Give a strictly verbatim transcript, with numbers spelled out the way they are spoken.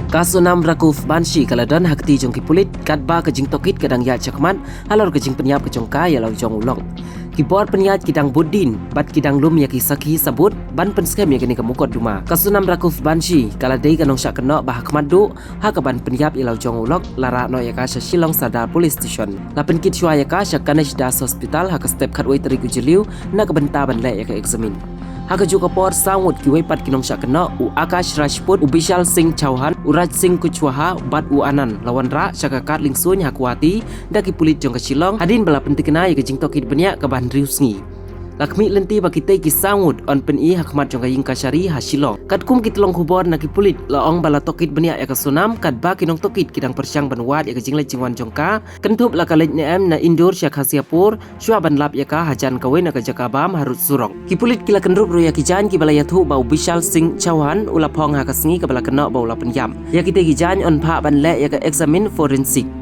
Ka Sonam Raghuvvanshi ka la don ha kti jong ki pulit katba ka jingtohkit ka dang ïaid shakhmat halor ka jingpynïap ka jong ka ïa la u jong u lok. Ki bor pynïaid ki dang bud dien bad ki dang lum ïa ki sakhi sabut ban pynskhem ïa kane ka mukotduma. Ka Sonam Raghuvvanshi ka la dei ka nongshah kynnoh ba ha khmat duh ha kaban pynïap ïa la u jong u lok la rah noh ïa ka sha Shillong Sadar Police Station. La pynkit shuwa ïa ka sha Ganesh Das Hospital ha ka step khatwei tarik u Jylliew na ka bynta ban leh ïa ka examine. Ha kajuh ka por saw ngut kiwei pat ki nongshah kynnoh, u Akash Rajput, u Bishal Singh Chauhan, u Raj Singh Kushwaha bad u Anand la wanrah sha ka kad liengsuiñ ha Guwahati da ki pulit jong ka Shillong hadien ba la pyntikna ïa ka jingtohkit bniah kaba hynriew sngi. La khmih lynti ba kitei ki saw ngut yn pyni ha khmat jong ka ïing kashari ha Shillong. Katkum ki tyllong khubor na ki pulit la ong ba la tohkit bniah ïa ka Sonam katba ki nongtohkit ki dang pyrshang ban wad ïa ka jingleit jingwan jong ka, kynthup la ka leit ne em na Indore sha Khaziapur shuwa ban lap ïa ka hajan kawei na ka jaka bam harud surok. Ki pulit ki la kynrup ruh ïa ki jaiñ kiba la ïathuh ba u Bishal Singh Chauhan u la phong ha ka sngi kaba la kynnoh ba u la pynïap. Ïa kitei ki jaiñ yn phah ban leh ïa ka examine forensic.